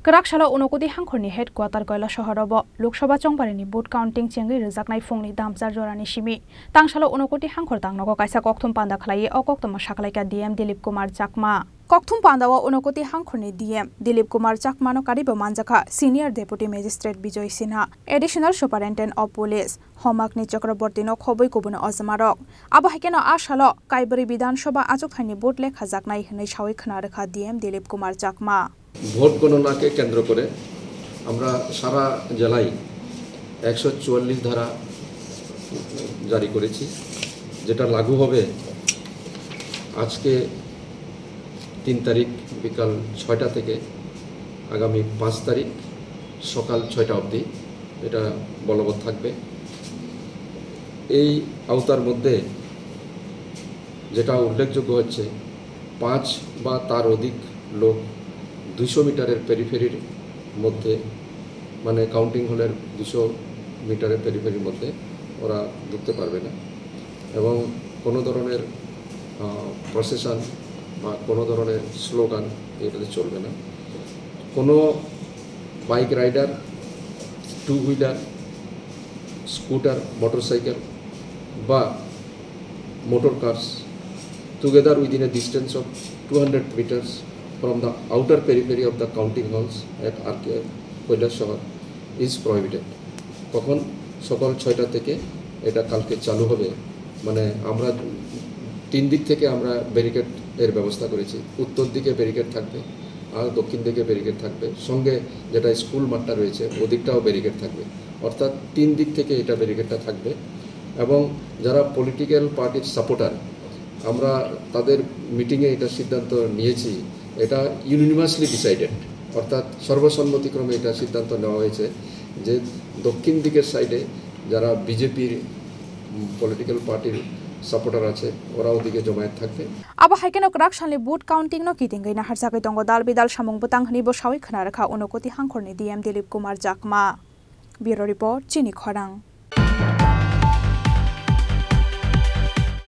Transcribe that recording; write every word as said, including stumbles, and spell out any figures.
Kwrak salo Unakoti hangkhorni headquarter Kailasahar-o bo Lok Sabha chongbarini vote counting chengwi rwjaknai phungni damchar jorani simi tangsalo Unakoti hangkhor tangnogo kaisa kokthum panda khlaiwi o koktwma sakhlaikha D M Dilip Kumar Chakma. Kokthum pandao Unakoti hangkhorni D M Dilip Kumar Chakmano karibo manjakha Senior Deputy Magistrate Bijoy Sinha, Additional Superintendent of Police, Homakni Chakrabortino khobwi kubuni ojomarok. Abo hai kheno a salo Kaibrwi Bidhan Sabha achukthani vote lekhajaknai hwnwi sawi khna rwkha D M Dilip Kumar Chakma. Vote গণনাকে কেন্দ্র করে আমরা সারা জেলায় একশো চুয়াল্লিশ ধারা জারি করেছি, যেটা লাগু হবে আজকে তিন তারিখ বিকাল ছয়টা থেকে আগামী পাঁচ তারিখ সকাল ছয়টা অবধি এটা বলবৎ থাকবে। এই আওতার মধ্যে যেটা উল্লেখযোগ্য হচ্ছে, পাঁচ বা তার অধিক লোক দুশো মিটারের পেরিফেরির মধ্যে, মানে কাউন্টিং হলের দুশো মিটারের পেরিফেরির মধ্যে ওরা ঢুকতে পারবে না এবং কোনো ধরনের, আহ, প্রসেশন বা কোনো ধরনের স্লোগান এটাতে চলবে না। কোনো bike rider, two wheeler, scooter, motorcycle বা motor cars together within a distance of two hundred meters from the outer periphery of the counting halls at R K Kailasahar is prohibited. কখন? সকাল ছয়টা থেকে এটা কালকে চালু হবে। মানে আমরা তিন দিক থেকে আমরা ব্যারিকেড এর ব্যবস্থা করেছি। উত্তর দিকে ব্যারিকেড থাকবে, আর দক্ষিণ দিকে ব্যারিকেড থাকবে, সঙ্গে যেটা স্কুল মাঠটা রয়েছে ওদিকটাও ব্যারিকেড থাকবে। অর্থাৎ তিন দিক থেকে এটা ব্যারিকেডটা থাকবে। এবং যারা পলিটিক্যাল পার্টির সাপোর্টার, আমরা তাদের মিটিংয়ে এটা সিদ্ধান্ত নিয়েছি, এটা ইউনিভার্সালি ডিসাইডেড, অর্থাৎ সর্বসম্মতিক্রমে এটা সিদ্ধান্ত নেওয়া হয়েছে যে দক্ষিণ দিকের সাইডে যারা বিজেপির পলিটিক্যাল পার্টির সাপোর্টার আছে, ওরা ওদিকে জমায়েত থাকবে। Abo hai kheno kwrak salni vote counting no kitingwi naharjagwi tongo dal bidal samung bwtang hwnwi bo sawi khna rwkha Unakoti hangkhorni D M Dilip Kumar Chakma. Bureau Report, Chini Khorang.